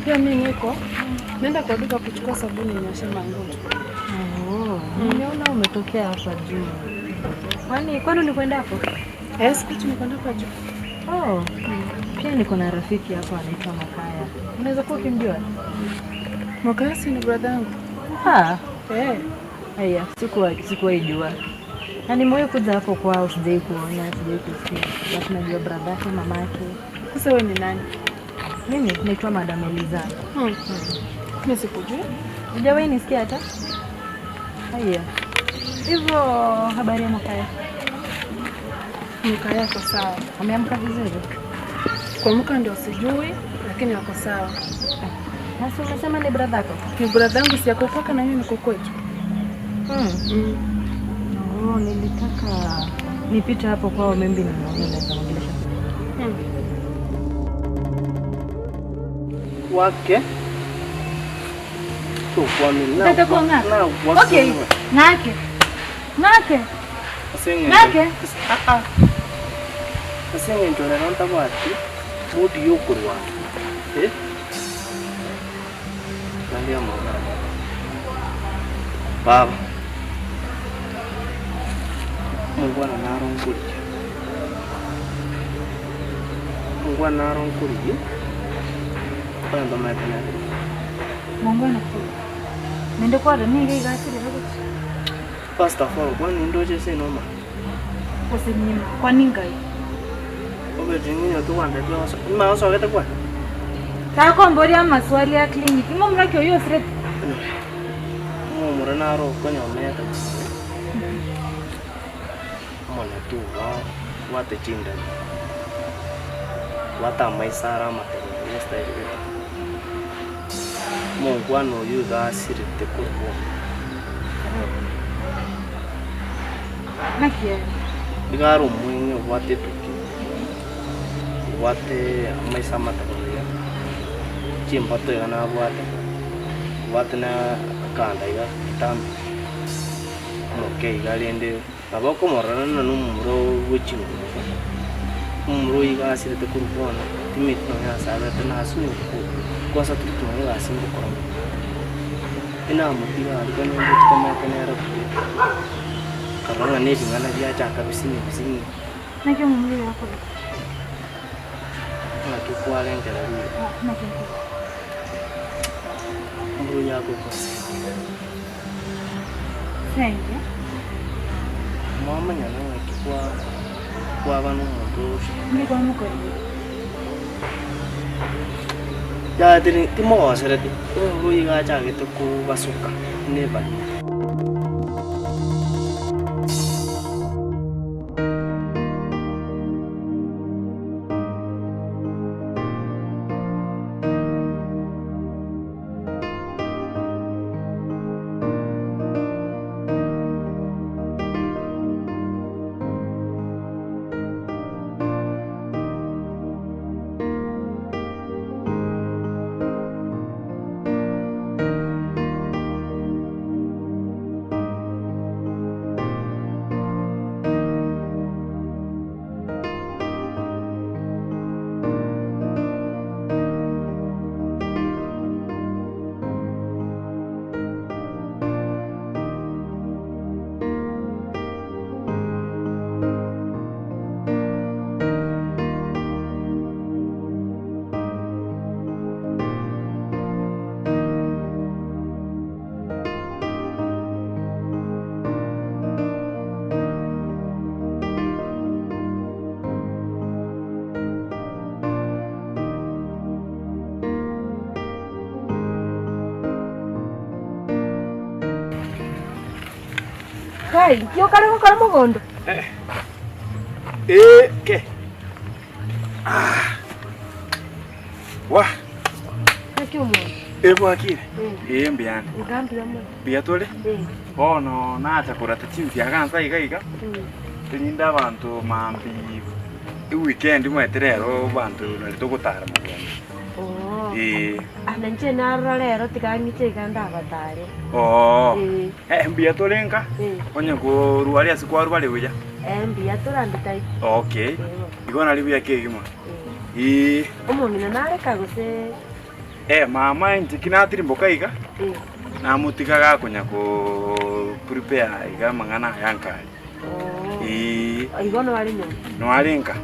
Pia mi niko naenda kwa duka kuchukua sabuni nioshe manguo. Oh, nimeona umetokea hapa juu. Kwani kwani ulikwenda hapo? Eh, siku tumekwenda kwa juu. Oh, pia niko na rafiki hapo anaitwa Makaya. Unaweza kuwa ukimjua? Makaya si ni brother yangu. Ah, Eh, haya, sikuwa sikuwaijua. Na nimewahi kuja hapo kwao, sijai kuona, sijai kusikia. But najua brother yake, mamake. sasa wewe ni nani? Mimi naitwa Madam Eliza. Hmm. Mimi sikujui. Hujawahi nisikia hata? Haya. Hivyo habari ya Makaya? Makaya ako sawa. Ameamka vizuri? Kuamka ndio sijui, lakini ako sawa. Sasa umesema ni brother yako? Ni brother yangu si yako kwake na mimi niko kwetu. Mm. Mm. Oh, nilitaka nipite hapo kwao maybe nimuone naweza mwongelesha. Mm. Wake Tata kwa ng'aka? Okay. Ng'ake. Ng'ake. Ng'ake. Ase eng'encho rero ntabwati mood ya okorwana eh? Naende amang'ana aya. Baba, omongwana naro nkorigia, omongwana naro nkorigia, onye ntomanyete nere ng'o. Mongwana ki? Naende kwarora nigo iga asirire gochia. First of all, kwani ndoche ase enoma? Gose nyima, kwani ngai? Obeti ng'inyo togwanderete oso, ng'a osogete kwani? Takomboria amaswali a clinic, ng'a omorake oyio osirete? Omomura naro okonyometa chisemi, omoneti obo obwate chindani, obwate amaiso are amaterere buna estyle gete. Omongwana oyio iga asirete korwa Naki ere? Iga are omweng'e obwate etuki, obwate amaiso amaterere iga, chimbato iga nabwate, obwate na akanda iga kitambe, omoke iga rende nabo okomorora ng'a nomomura bwe chinguru iga, omomura oyio iga asirete korwa bono, timeti nonye ase abete nasubire kwanza tari komanya egasi ngokora mono. Enamotiga aria kanya ngochi komenta nere buya, nkarora ng'a na ebing'ana biachaka bisinyo bisinyo. Naki omomura oyo akorokwa? Naki kwarengereria? Naki akorokwa? Omomura oyo akorokwa Senge. Senge? Mwamanyana ng'aki kwa kwaba na omonto oche. Nki kwamokoreire? Yaya tiri timogosereti, omomura oyio iga achagete kobasuka nebari. Kai, nki okare gokora mogondo? Ee, ke. Ah. Wa. Naki omonto? Ee bwakire. Ee mbuyande. Iga mbuya mono. Mbuya tore. Bono nacha korata chinsiaga nsa iga iga. Erinde abanto mambia eweekend omanyete rero abanto nari togotara mogondo. Oo. Ee. Aa inche narora rero tiga ng'iche iga ndabatare. Oo. Ee. Eh, mbuya tore nka? Ee. Onye korwa aria ase kwarwa bare buya? Ee, mbuya tore ande taibo. Okay. Ee. Igo nari buya kegima? Ee. Omong'ina nareka gose? Eh, mama inche ki natirimboka iga, namotiga gakonya ko prepare iga amang'ana aya nkare. Eeh. Igo noare nyomba? Noare nka.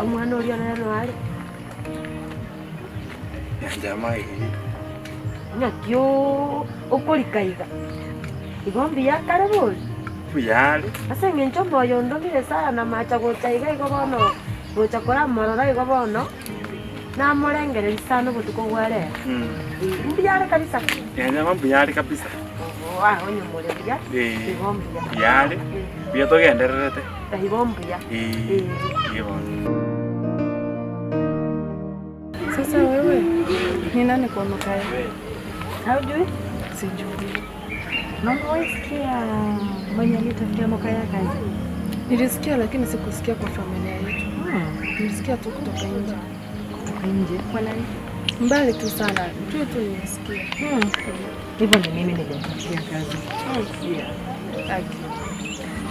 Omwana oria nere noare? Nyanchama eye. Naki okorika iga? Igo mbuya kare bori? Mbuya are. Ase eng'encho omoyo ondomire sana macha gocha iga igo bono gocha koramorora igo bono namorengereria sana obotuko bwa rero. Mbuya are kabisa. Nyanchama mbuya are kabisa. Oho, ah, onye more buya, igo mbuya. Mbuya are, mbuya togendererete. Igo mbuya. Ee, bono. Sasa wewe ni nani kwa Makaya? Haujui? Sijui. Na umewahi sikia mwenye alitafutia Mokaya kazi? Nilisikia lakini sikusikia kwa familia yetu. Nilisikia tu kutoka nje. Kutoka nje? Kwa nani? Mbali tu sana. Tu tu nilisikia. Hivyo ni mimi nilimtafutia kazi. Yeah. Aki.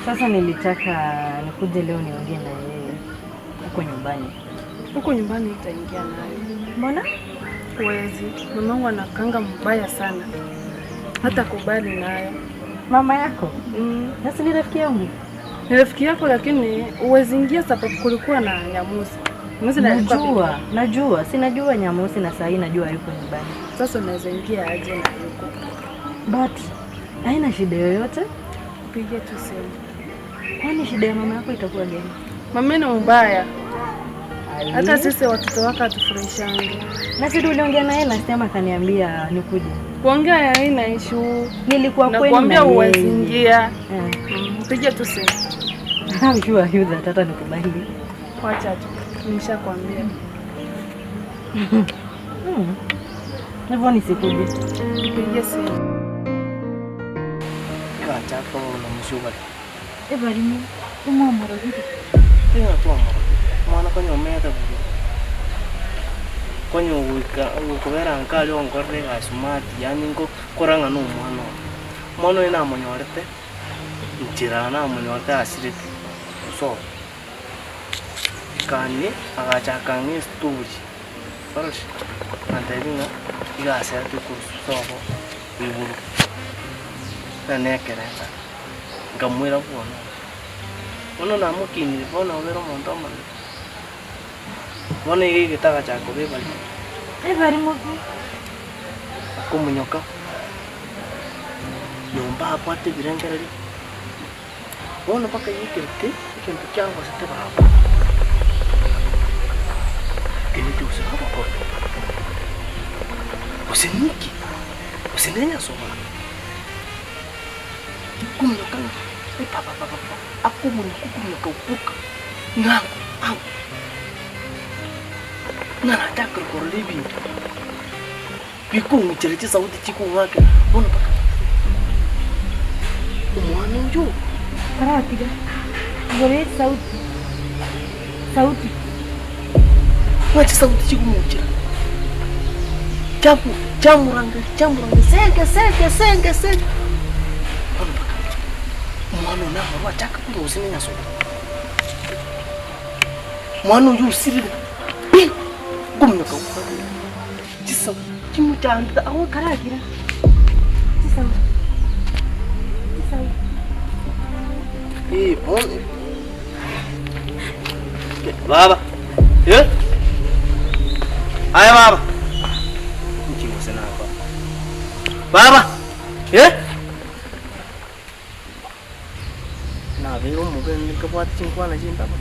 Sasa nilitaka nikuje leo niongee na yeye huko nyumbani. Huko nyumbani utaingia nayo. Mbona? Huwezi. Mamangu anakanga mbaya sana. Hata kubali nayo. Mama yako? Sasa ni rafiki yangu. Ni rafiki yako lakini huwezi ingia sababu kulikuwa na Nyamusi. Nyamusi ndiye alikuwa Najua, najua, si najua Nyamusi na saa hii najua yuko nyumbani. Sasa unaweza ingia aje na yuko? But haina shida yoyote. Pigia tu simu. Kwani shida ya mama yako itakuwa gani? Mama ni mbaya. Ai. Hata sisi watoto wake hatufurahishangi. Na si uliongea naye last time akaniambia nikuje. Kuongea haina issue. Nilikuwa kwenu Nakuambia na yeye. huwezi ingia. Pigia tu simu. I'm sure you that hata nikubali. Wacha tu. Nimeshakwambia. Hivyo nisikuje. Pigia simu. Gachaka bono omochie obare. Ebarimo omwamororire. Tari ng'a twamororire, omwana konya omete buya, konya ogoika ogokobera nka aria onkorera egasi smart yaani nkokora ng'a na omwana one. Omwana oyo namonyorete, nchera namonyorete asirete sobo, kani agacha akang'a estory, orore, agantebia ng'a iga aserete korwa sobo igoro, buna nekerenta. Nkamoira bwono, bono namokinire, bono obeire omonto omonene. Bono iga egete agachaka koba ebarimo. Ebarimo ki? Akomonyoka nyomba abwate ebirengererio, bono mpaka yekerete egento kiangosete baba, keneti gose nobokoro, gose ninki, gose nenyasoa. Kominyoka ng'a epapapapapa, akomonyoka okominyoka okoka ng'a ango ango, ng'a nachakire korora ebinto bikong'ichera chisauti chikong'akera bono mpaka omwana oyio. Taratiga igoro ye chisauti sauti. Ng'a chisauti chikomochera chiamu chiamorangeria chiamorangeria senge senge senge senge. Bono mpaka omwana one amarwa achake korwa gose na enyasoka. Omwana oyio osirire pi, nkominyoka gokwana chisauti chimochandete agwo Karagira chisauti chisauti. Eh, bono Baba, eh? Aye baba. Inki gose nakora? Baba, eh? Nabeire omobe nkabwate chinkwana chimbe amo.